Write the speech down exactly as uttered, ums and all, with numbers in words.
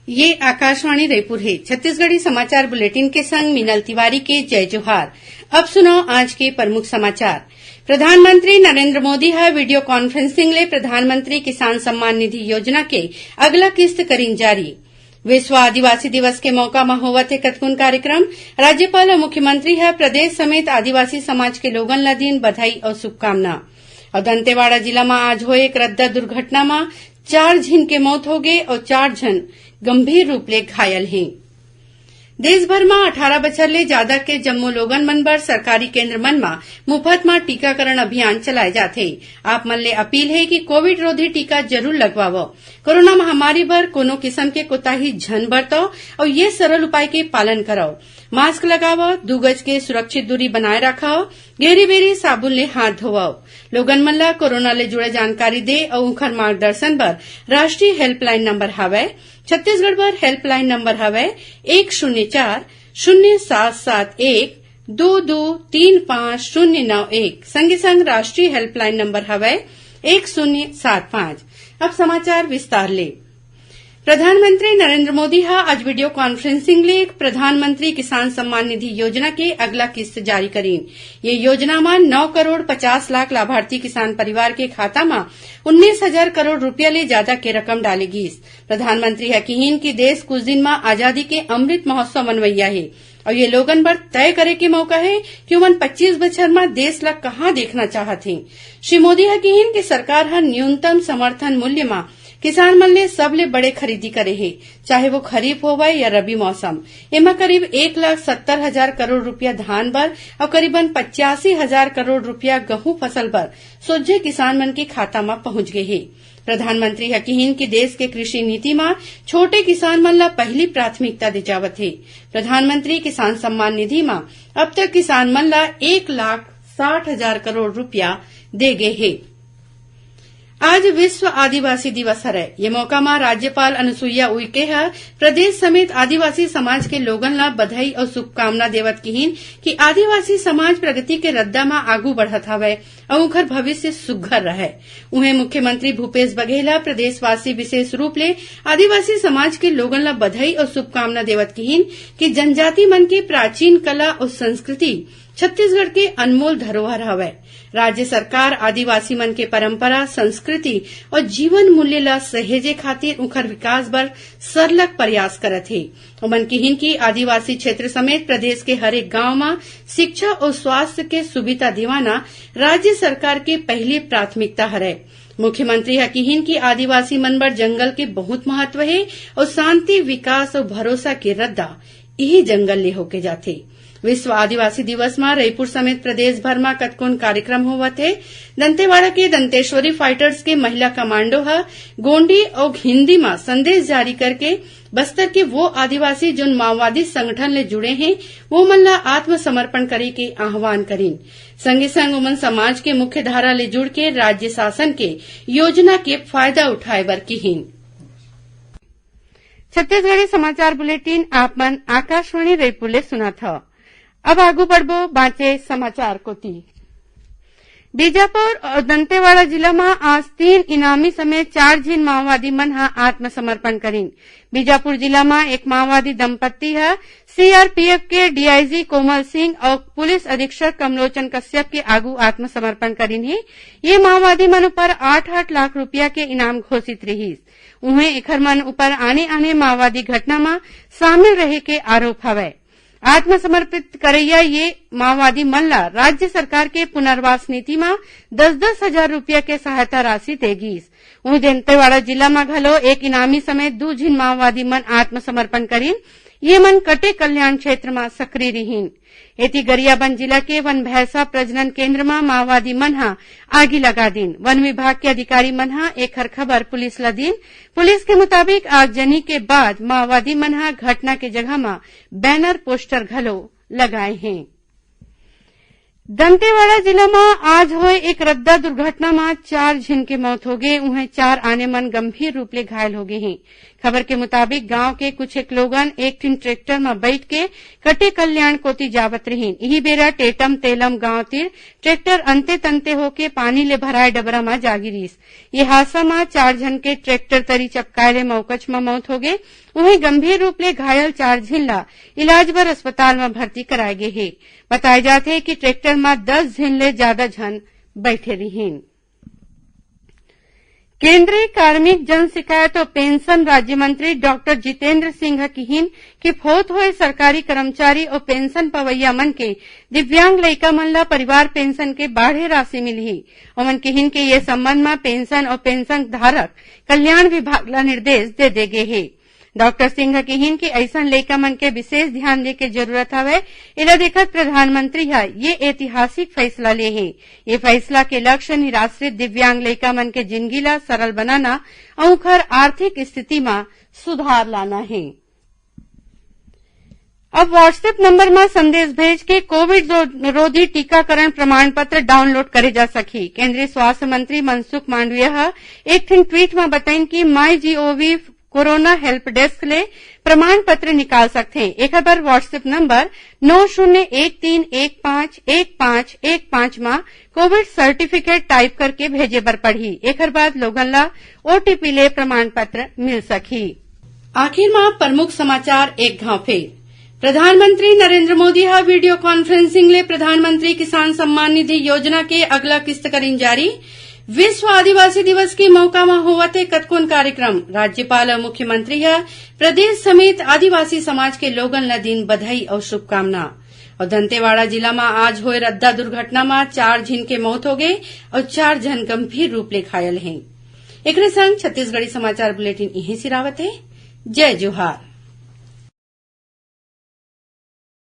ये आकाशवाणी रायपुर हे। छत्तीसगढ़ी समाचार बुलेटिन के संग मीनल तिवारी के जय जोहार। अब सुनव आज के प्रमुख समाचार। प्रधानमंत्री नरेंद्र मोदी ह वीडियो कॉन्फ्रेंसिंग ले प्रधानमंत्री किसान सम्मान निधि योजना के अगला किस्त करिन जारी। विश्व आदिवासी दिवस के मौका म होवत हे कतकुन कार्यक्रम। राज्यपाल अउ मुख्यमंत्री ह प्रदेश समेत आदिवासी समाज के लोगन ल दीन बधाई अउ शुभकामना। अउ दंतेवाड़ा जिला म आज होए एक रद्दा दुर्घटना म चार झिन के मौत होगे अउ चार झन गंभीर रूप ले घायल हें। देश भर म अठारह बछर ले जादा के जम्मो लोगन मन बर सरकारी केंद्र मन म मुफत म टीकाकरण अभियान चलाए जाथे। आप मन ले अपील हे कि कोविड रोधी टीका जरूर लगवावव। कोरोना महामारी बर कोनो किसम के कोताही झन बरतव अउ ये सरल उपाय के पालन करव। मास्क लगावव, दू गज के सुरक्षित दूरी बनाए राखव, घेरी बेरी साबुन ले हाथ धोवव। लोगन मन ल कोरोना ले जुड़े जानकारी दे अउ उंखर मार्गदर्शन बर राष्ट्रीय हेल्पलाइन नंबर हवय। छत्तीसगढ़ बर हेल्पलाइन नंबर हवय एक शून्य चार शून्य सात सात एक दो दो तीन पाँच शून्य नौ एक। संगे संग राष्ट्रीय हेल्पलाइन नंबर हवय एक शून्य सात पाँच। अब समाचार विस्तार ले। प्रधानमंत्री नरेंद्र मोदी ह आज वीडियो कॉन्फ्रेंसिंग ले प्रधानमंत्री किसान सम्मान निधि योजना के अगला किस्त जारी करीन। ये योजना म नौ करोड़ पचास लाख लाभार्थी किसान परिवार के खाता म उन्नीस हजार करोड़ रुपया ले जादा के रकम डाले गीस। प्रधानमंत्री ह किहीन कि देश कुछ दिन म आजादी के अमृत महोत्सव मनवइया हे अउ ये लोगन बर तय करे के मौका हे कि ओमन पच्चीस बछर म देश ल कहां देखना चाहत हें। श्री मोदी ह किहीन कि सरकार ह न्यूनतम समर्थन मूल्य म किसान मन ले सबले बड़े खरीदी करे हे, चाहे वो खरीफ होवय या रबी मौसम। एमा करीब एक लाख सत्तर हजार करोड़ रुपया धान बर अउ करीबन पचासी हजार करोड़ रुपया गहूं फसल बर सोझे किसान मन के खाता म पहुंच गे हे। प्रधानमंत्री ह किहीन कि देश के कृषि नीति म छोटे किसान मन ल पहिली प्राथमिकता दे जावत हे। प्रधानमंत्री किसान सम्मान निधि म अब तक किसान मन ल एक लाख साठ हजार करोड़ रुपया दे गे हे। आज विश्व आदिवासी दिवस हरय। ये मौका म राज्यपाल अनुसुईया उइके ह प्रदेश समेत आदिवासी समाज के लोगन ल बधाई अउ शुभकामना देवत किहीन कि आदिवासी समाज प्रगति के रद्दा म आगू बढ़त हवय अउ उंखर भविष्य सुघ्घर रहय। उहें, मुख्यमंत्री भूपेश बघेल ह प्रदेशवासी, विशेष रूप ले आदिवासी समाज के लोगन ल बधाई अउ शुभकामना देवत किहीन कि जनजाति मन के प्राचीन कला अउ संस्कृति छत्तीसगढ़ के अनमोल धरोहर हवय। राज्य सरकार आदिवासी मन के परंपरा, संस्कृति अउ जीवन मूल्य ल सहेजे खातिर उंखर विकास बर सरलग प्रयास करत हे। ओमन किहीन कि आदिवासी क्षेत्र समेत प्रदेश के हरेक गांव म शिक्षा अउ स्वास्थ्य के सुविधा दिवाना राज्य सरकार के पहिली प्राथमिकता हरय। मुख्यमंत्री ह किहीन कि आदिवासी मन बर जंगल के बहुत महत्व हे अउ शांति, विकास अउ भरोसा के रद्दा इही जंगल ले होके जाथे। विश्व आदिवासी दिवस म रईपुर समेत प्रदेश भर म कतकोन कार्यक्रम होवत हे। दंतेवाड़ा के दंतेश्वरी फाइटर्स के महिला कमांडो ह गोंडी अउ हिंदी म संदेश जारी करके बस्तर के वो आदिवासी, जोन माओवादी संगठन ले जुड़े हें, वो मन ल आत्मसमर्पण करे के आह्वान करिन। संगे संग ओमन समाज के मुख्य धारा ले जुड़ के राज्य शासन के योजना के फायदा उठाए बर किहीन। छत्तीसगढ़ी समाचार बुलेटिन आप मन आकाशवाणी रईपुर ले सुनत हव। अब आगू बढ़बो बांचे समाचार कोति। बीजापुर अउ दंतेवाड़ा जिला म आज तीन इनामी समेत चार झिन माओवादी मन ह आत्मसमर्पण करिन। बीजापुर जिला म एक माओवादी दंपत्ति ह सीआरपीएफ के डीआईजी कोमल सिंह अउ पुलिस अधीक्षक कमलोचन कश्यप के आगू आत्मसमर्पण करिन हे। ये माओवादी मन ऊपर आठ आठ लाख रुपया के इनाम घोषित रिहिस। उहें, एखर मन ऊपर आने-आने माओवादी घटना म शामिल रहे के आरोप हवय। आत्मसमर्पित करइया ये माओवादी मन ल राज्य सरकार के पुनर्वास नीति म दस दस हजार रुपया के सहायता राशि दे गीस। उहें, दंतेवाड़ा जिला म घलो एक इनामी समेत दू झिन माओवादी मन आत्मसमर्पण करिन। ये मन कटेकल्याण क्षेत्र म सक्रिय रिहिन। एती, गरियाबंद जिला के वन भैंसा प्रजनन केंद्र म माओवादी मन ह आगी लगा दीन। वन विभाग के अधिकारी मन ह एखर खबर पुलिस ल दीन। पुलिस के मुताबिक, आगजनी के बाद माओवादी मन ह घटना के जगह म बैनर पोस्टर घलो लगाए हें। दंतेवाड़ा जिला म आज होए एक रद्दा दुर्घटना म चार झिन के मौत होगे, उहें चार आने मन गंभीर रूप ले घायल होगे हें। खबर के मुताबिक, गांव के कुछ एक लोगन एक ठिन ट्रैक्टर म बइठ के कटेकल्याण कोति जावत रिहिन। इही बेरा टेटम तेलम गांव तीर ट्रैक्टर अंते तंते होके पानी ले भराए डबरा म जा गिरिस। ये हादसा म चार झन के ट्रैक्टर तरी चपकाए ले मौकच म मौत होगे। उहें, गंभीर रूप ले घायल चार झिन ला इलाज बर अस्पताल म भर्ती कराए गे हे। बताए जाथे कि ट्रैक्टर म दस झिन ले जादा झन बइठे रिहिन। केंद्रीय कार्मिक, जन शिकायत अउ पेंशन राज्य मंत्री डॉक्टर जितेंद्र सिंह ह किहिन कि फोत होए सरकारी कर्मचारी अउ पेंशन पवइया मन के दिव्यांग लइका मन ला परिवार पेंशन के बाढ़े राशि मिलही। ओमन किहिन कि ये संबंध म पेंशन अउ पेंशन धारक कल्याण विभाग ला निर्देश दे दे गे हे। डॉक्टर सिंह ह किहिन कि अइसन लइका मन के विशेष ध्यान दे के जरूरत हवय। एला देखत प्रधानमंत्री ह ये ऐतिहासिक फैसला ले हे। ये फैसला के लक्ष्य निराश्रित दिव्यांग लइका मन के जिनगी ला सरल बनाना अउ उंखर आर्थिक स्थिति म सुधार लाना हे। अब WhatsApp नंबर म संदेश भेज के कोविड विरोधी टीकाकरण प्रमाण पत्र डाउनलोड करे जा सकही। केंद्रीय स्वास्थ्य मंत्री मनसुख मांडविया ह एक ठिन ट्वीट म बताइन कि माई जीओवी कोरोना हेल्प डेस्क ले प्रमाण पत्र निकाल सकथे। एखर बर WhatsApp नंबर नौ शून्य एक तीन एक पाँच एक पाँच एक पाँच म कोविड सर्टिफिकेट टाइप करके भेजे बर पड़ही। एखर बाद लोगन ला ओटीपी ले प्रमाण पत्र मिल सकही। आखिर म प्रमुख समाचार एक घांव फेर। प्रधानमंत्री नरेंद्र मोदी ह वीडियो कॉन्फ्रेंसिंग ले प्रधानमंत्री किसान सम्मान निधि योजना के अगला किस्त करिन जारी। विश्व आदिवासी दिवस के मौका म होवत हे कतकोन कार्यक्रम। राज्यपाल अउ मुख्यमंत्री ह प्रदेश समेत आदिवासी समाज के लोगन ल दीन बधाई अउ शुभकामना। अउ दंतेवाड़ा जिला म आज होए रद्दा दुर्घटना म चार झिन के मौत होगे अउ चार झन गंभीर रूप ले घायल हें। एकरे संग छत्तीसगढ़ी समाचार बुलेटिन इहें सिरावत हे। जय जोहार।